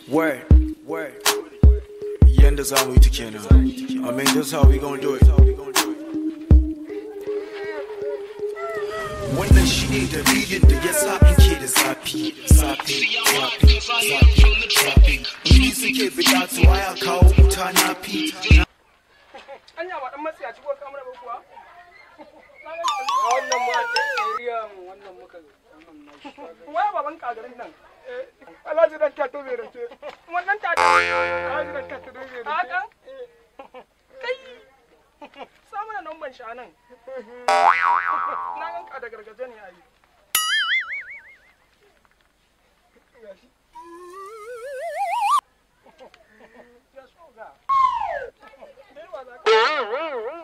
Word, word. Yanda za mu yi ta kenan. I mean, this how we gonna do it. Wannan shi ne dalilin da ya sa in ke da zafi, zafi, zafi, zafi, zafi. Ni suke fita su waya kawo wuta na fi. Anya ba dan matsiyaci ko kamar ba kuwa? Wannan ma ta area wannan muka wannan na shi. Waya baban kagarin nan. Alhaji dan kato mai rake. Wannan ta Alhaji dan kato mai rake. Haka? Kai. Sa mana numban shi anan. Na ganka da gargaje ne ayi. Gashi. Ya so ga. Bai wa za ka.